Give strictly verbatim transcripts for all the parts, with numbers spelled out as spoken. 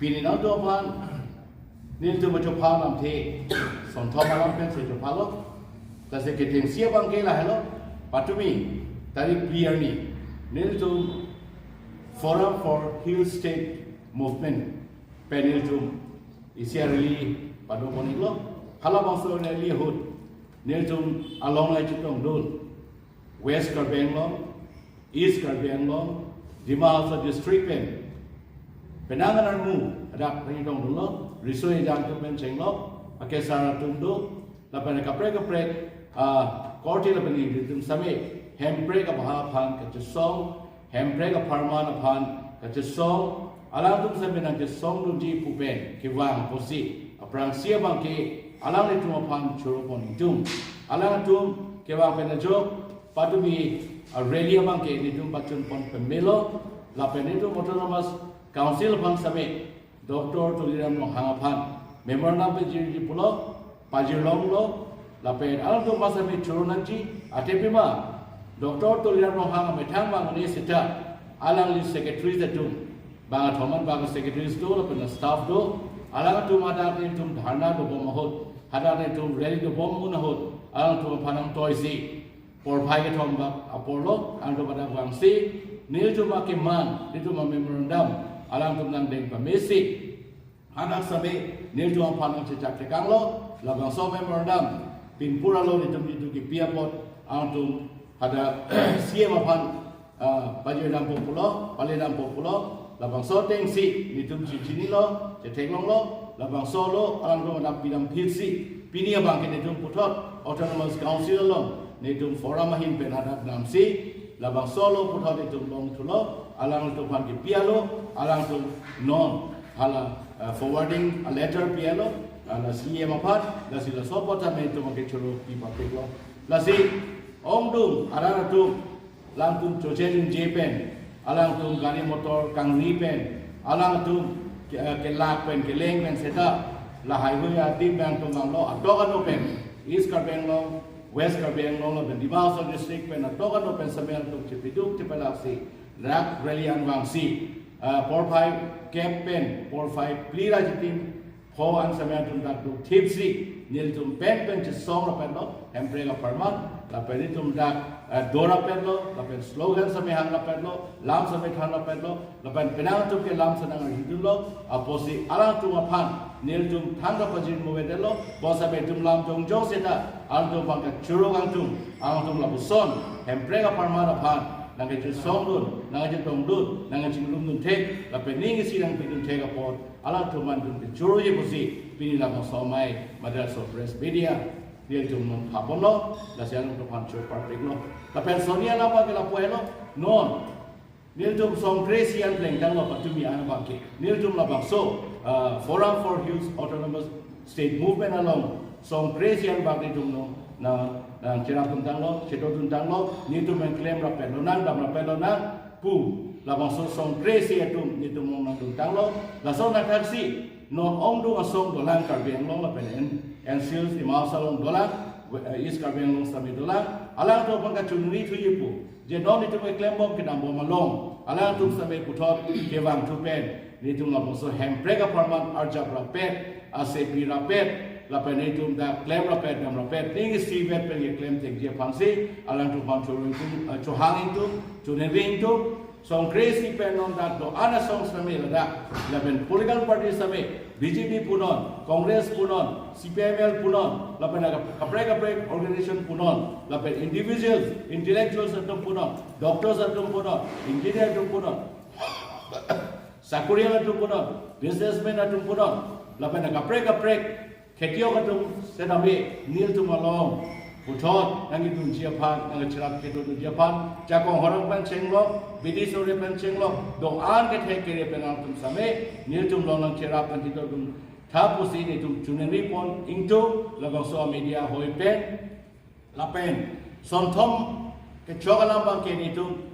Pini nangtum aphan nelitum achopha lamthe sonthom alam pensi chophalo. Lasi kethengsi abangke lahelo, patumi tarik phli arni nelitum Forum for Hill State Movement pen nelitum isi a-rally pado pon-iklo. Halabangso rally ahut nelitum along le chetongdun West Karbi Anglong, East Karbi Anglong, Dima Hasao District pen penang anermu adak nangchetongdunlo. Riso ejang atum pen chenglok, akesar atum do, lapen kaprek kaprek, ah, korte lapen ingti atum same Hemprek abaha aphan kachesong, Hemprek apharman aphan kachesong, alangtum same nangchesongdunji pu pen kevang apotsi aphrangsi abangke alanglitum aphan choro pon-ikdun. Alangtum kevang pen ajok patumi a-rally abangke nelitum pachun pon pemelo, lapen nelitum Autonomous Council aphan same Doctor Tuliram Ronghang aphan memorandum pajirji pulo, pajirlonglo, lapen alangtum aphan same choro nangji, athe pima Doctor Tuliram Ronghang amethang bang un-e seta alangli secretaries atum, bang athom an bang secretaries do, lapen staff do, alangtum hadak nelitum dharna dobom ahut, hadak nelitum rally dobom un ahut, alangtum aphan nangtoisi porphai kethom bak aporlo, alangtum hadak vangsi nelitum akemang, nelitum a-memorandum alangtum nangdeng pamesi hadak same nelitum aphan nangchechak tekanglo. Labangso memorandum pinpur alo nelitum nelitum kipi apot alangtum hadak C M aphan, ah, pajir dampo pulo, pale dampo pulo. Labangso atengsi nelitum chechinilo, chetheklonglo. Labangso lo alangtum hadak pidam phitsi pini abangke nelitum puthot Autonomous Council along nelitum forum ahin pen hadak damsi, labangso lo puthot nelitum longthulo. Alangtum aphan kipi alo, alangtum non hala, ah, forwarding a-letter pi alo, ah, la C M aphan, lasi laso apot tame nelitum kechoro pi papiklo. Lasi ongdung arat atum, alangtum choche ningje pen, alangtum gari motor kangri pen, alangtum ke-, eh, kelak pen, keleng pen seta lahaihui adim pen atum vanglo, atok ano pen, East Karbi Anglong, West Karbi Anglong lapen Dima Hasao District pen atok ano pen same alangtum chepiduk chepalaksi rak rally an vangsi, eh, porphai kep pen porphai phli ra chitim pho an same atum dak dukthipsi nelitum pen pen chesong rapetlo, Hemprek apharman, lapen nelitum dak, eh, do rapetlo, lapen slogan same hang rapetlo, lam same than rapetlo, lapen penang atum ke lam senang arjudunlo, apotsi alangtum aphan nelitum than rapajir movedetlo, bonsame itum lam jongjong seta alangtum aphan kachoro kangtung, alangtum lapuson Hemprek apharman aphan nangkechesongdun, nangkechetongdun, nangkechinglumdun thek, lapen ning isi nangpidun thek apot alangtum aphan nelitum kechoroji pusi pini labangso amei Madras of Press Media nelitum nangphaponlo, lasi alangtum aphan choro parpiklo. Lapen soni alam abangke lapu helo, non nelitum songkre isi an plengtanglo patumi an abangke. Nelitum labangso, ah, Forum for Hills Autonomous State Movement along songkre isi an abang nelitum non nang, nangcherapduntanglo, chedoduntanglo, nelitum nangklem rapet lonang, dam rapet lonang pu labangso songkre isi atum nelitum non nangduntanglo. Laso nangthaksi non ongdung asong dolang, Karbi Anglong lapen N-, N C Hills, Dima Hasao along dolang, we-, eh, East Karbi Anglong sitame dolang. Alangtum aphan kachunri thuji pu, je non nelitum keklembom kedambom along alangtum sitame puthot kevangthu pen nelitum labangso Hemprek apharman arjap rapet, asepi rapet, lapen nelitum dak klem rapet, dam rapet, ning isivet pen keklem thekji aphansi alangtum aphan choro ingtung, eh, chohang ingtung, choningri ingtung. Songkre isi pen non dak do-an asong sitame ladak, lapen political party sitame, B J P punon, Congress punon, C P I M L punon, lapen kap-, kaprek kaprek organization punon, lapen individuals, intellectuals atum punon, doctors atum punon, engineer atum punon, sakorial atum punon, businessman atum punon, lapen kaprek kaprek khetiok atum sitame nelitum along puthot nangkedunji aphan, nangcherap kedodunji aphan, jakong horong pen chenglok, bidi sore pen chenglok, do-an kethek kere pen atum sitame nelitum along nangcherap nangkedodun tha pusi nelitum choningri pon ingtung, labangso media hoi pen. Lapen sonthom kechok alam abangke nelitum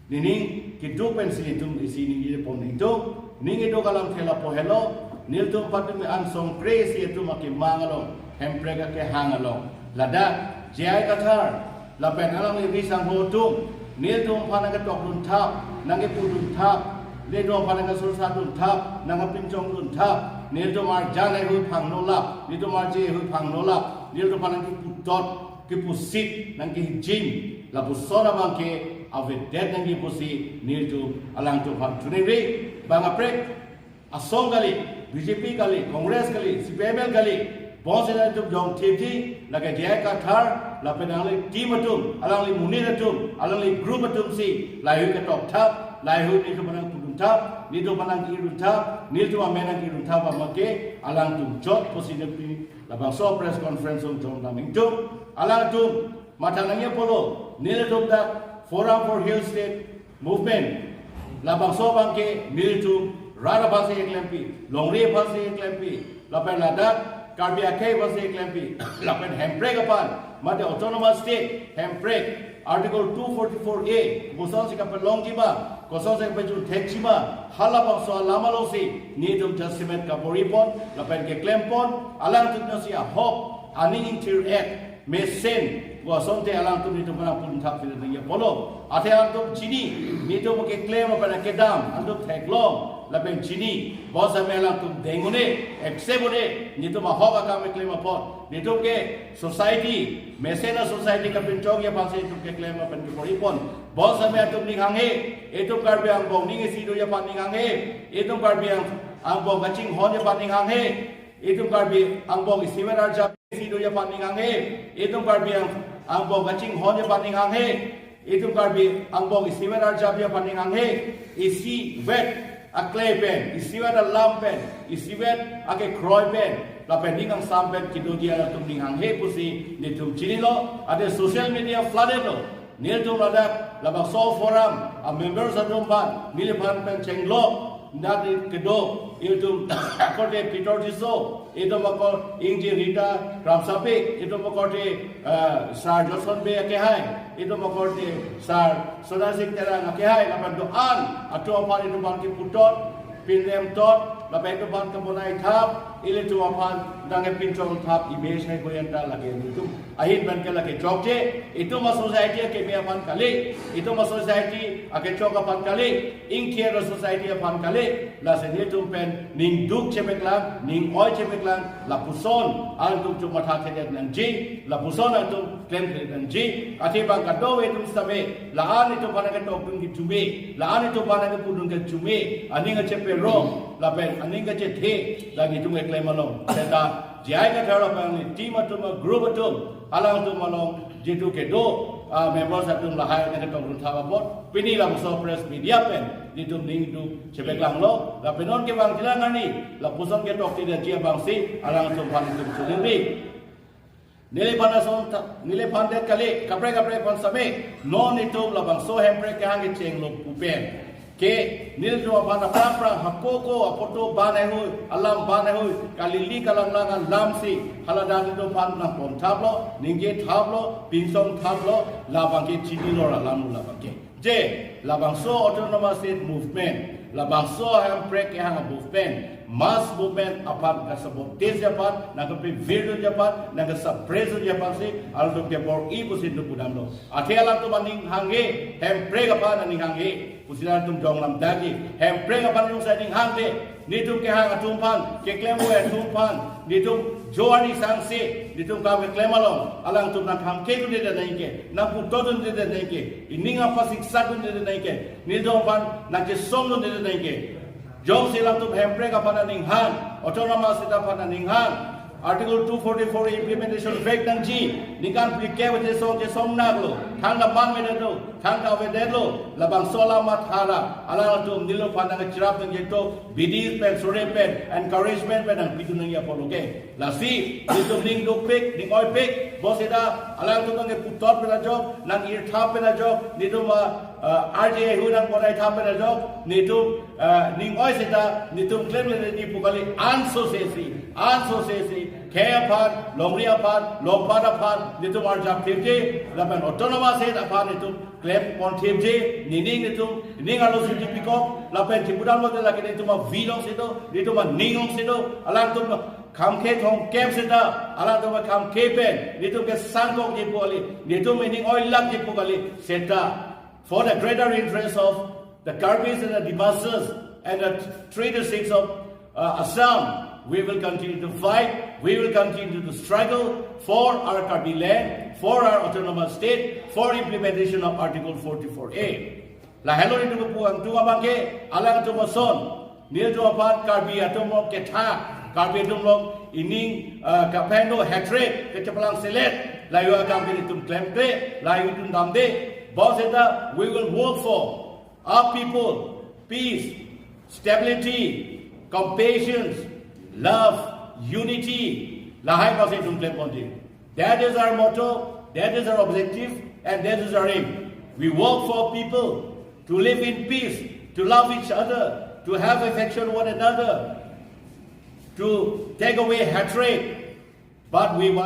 nening keduk pensi nelitum isi ningje pon ingtung. Ning keduk alamthe lapu helo, nelitum patumi an songkre isi atum akemang along, Hemprek akehang along, ladak J I Kathar lapen alangli ri sangho atum nelitum aphan nangketokdun thap, nangkepudun thap, Nelitum aphan nangkasursa dunthap, nangkapinchong dunthap, nelitum arjan haihui phang nolap, nelitum arje haihui phang nolap, nelitum aphan nangkiputot, kipusit, nangkihijin, lapuson abangke avedet nangji pusi nelitum alangtum aphan choningri. Bang kaprek asong kali, B J P kali, Congress kali, C P I M L kali, bonseta nelitum jongthipji, lake J I Kathar lapen alangli team atum, alangli monit atum, alangli group atumsi laheihui ketokthap, laheihui nelitum aphan nangpudunthap, nelitum aphan nangkirdunthap, nelitum amen nangkirdunthap abangke alangtum jot pusi nelitum labangso press conference along jongdam ingtung. Alangtum matha nangji apotlo, nelitum dak Forum for Hill State Movement, labangso abangke nelitum rat aphansi keklempi, longri aphansi keklempi, lapen ladak Karbi akhei aphansi keklempi, lapen hemprek aphan, mate autonomous state hemprek, Article two forty-four A kosonsi kapalongji ma, kosonsi kapachun thekji ma, halabangso alam alongsi nelitum jasemet kabor-ipon lapen keklempon, alangtum nasi ahok aning ingthir-et mesen, kosonte alangtum nelitum aphan nangpudunthap nangji apotlo. Athe alangtum chini, nelitum keklem lapen kedam alangtum theklong lapen chini, bonseta alangtum deng un-e, accept un-e, nelitum ahok akam keklem apot. Nelitum ke society, mesen a-society kapinchongji aphansi nelitum keklem lapen kebor-ipon. Bonseta atum ning hanghe, itum Karbi angbong ning isi doji aphan ning hanghe, itum Karbi ang-, angbong kachinghonji aphan ning hanghe, itum Karbi angbong isivet arjap isi doji aphan ning hanghe, itum Karbi ang-, angbong kachinghonji aphan ning hanghe, itum Karbi angbong isivet arjapji aphan ning hanghe, isivet aklei pen, isivet alam pen, isivet akekroi pen, lapen ning kangsam pen kedoji alangtum ning hanghe pusi nelitum chinilo. Athe social media flooded lo. Nelitum ladak labangso forum a-members atum aphan, neliphan pen chenglok, nat kedo, itum akorte Peter Tisso, itum akor Ingjir Rita Kramsapi, itum akorte, eh, Sir Johnson Bey akehai, itum akorte Sir Sundar Singh Terang akehai, lapen do-an atum aphan itum aphan keputot, pinrem tot, lapen itum aphan kebonai thap, ilitum aphan nangkepinchong thap, image haihui anta lake nelitum ahin pen ke lake chokche, itum a-society akeme aphan kali, itum a-society akechok aphan kali, ingthir a-society aphan kali, lasi nelitum pen ning duk chepeklang, ning oi chepeklang, lapuson alangtum chomathathedet nangji, lapuson alangtum klemthedet nangji. Athe bang kadokave atum sitame, la-an itum aphan nangketokdun kechomi, la-an itum aphan nangkepudun kechomi, aning kacheperong lapen aning kachethe, la nelitum keklem along seta J I Kathar lapen team atum, group atum, alangtum along jitu kedo a-members atum lahai nangketokdun thap apot, pini labangso press media pen nelitum ning duk chepeklanglo, lapen non kevangjilang arni lapuson ketokthedetji abangsi alangtum aphan nelitum choningri. Neliphan ason ta, neliphan det kali, kaprek kaprek aphan sitame, non itum labangso hemprek kehang kechenglo pu pen ke nelitum aphan aphrang aphrang hako ko aphoto ban haihui, alam ban haihui, kalili kalanglang alamsi haladak nelitum aphan nangpon thaplo, ningje thaplo, pinchong thaplo, labangke chinilo ra alam labangke. Je, labangso autonomous state movement, labangso hemprek kehang movement, mass movement aphan kasabotage aphan, nangkapevirdunji aphan, nangkasuppressdunji aphansi alangtum kebor-i pusi nelitum pudamlo. Athe alangtum aning hanghe, hemprek aphan aning hanghe pusi alangtum jonglam dagi, hemprek aphan jongsi aning hanghe, nelitum kehang atum aphan, keklem oi atum aphan, nelitum jo arni sangse, nelitum kam keklem along alangtum nangkhamkhedundedet nangji ke, nangputotdundedet nangji ke, ining aphan siksadundedet nangji ke, nelitum aphan nangchesongdundedet nangji ke. Jongsi alangtum hemprek aphan aning hang, autonomous state aphan aning hang, Article two forty-four implementation vek nangji, ningkan phlikep chesong chesong naklo, thangta man medetlo, thangta avedetlo, labangso alam mathara alangtum neliphan nangcherap nangjeto, bidi pen sore pen, encouragement pen nangpidun nangji apotlo ke. Lasi nelitum ning dukpik, ning oipik, bonseta alangtum nangkeputot pen ajok, nangirthap pen ajok, nelitum a, a, arje haihui nangpodai thap pen ajok, nelitum, a, ning oi seta nelitum klemklemji pu kali, ansose si, ansose si, khei aphan, longri aphan, longpat aphan nelitum arjap thipji, lapen autonomous state aphan nelitum klempon thipji, nening nelitum, ning arlosi chepikok, lapen chipudamlote lake nelitum avi alongsi do, nelitum aning alongsi do, alangtum khamkhe thomkep seta, alangtum khamkhe pen nelitum kesangkokji pu kali, nelitum ining oilakji pu kali, seta for the greater interest of The Karbis and the Dimasas and the three districts of uh, Assam, we will continue to fight. We will continue to struggle for our Karbi land, for our autonomous state, for implementation of Article forty-four A. Lahelo itum pu angtung abangke, alangtum ason, nirjo apat Karbi atum ketha, Karbi atum ining uh, kapendo hatred, kecheplang selet, layu akam itum klemkle, layu itum damde, bos eta, we will work for our people, peace, stability, compassion, love, unity. Lahai bos itum klemponde. That is our motto, that is our objective, and that is our aim. We work for people to live in peace, to love each other, to have affection one another, to take away hatred. But we want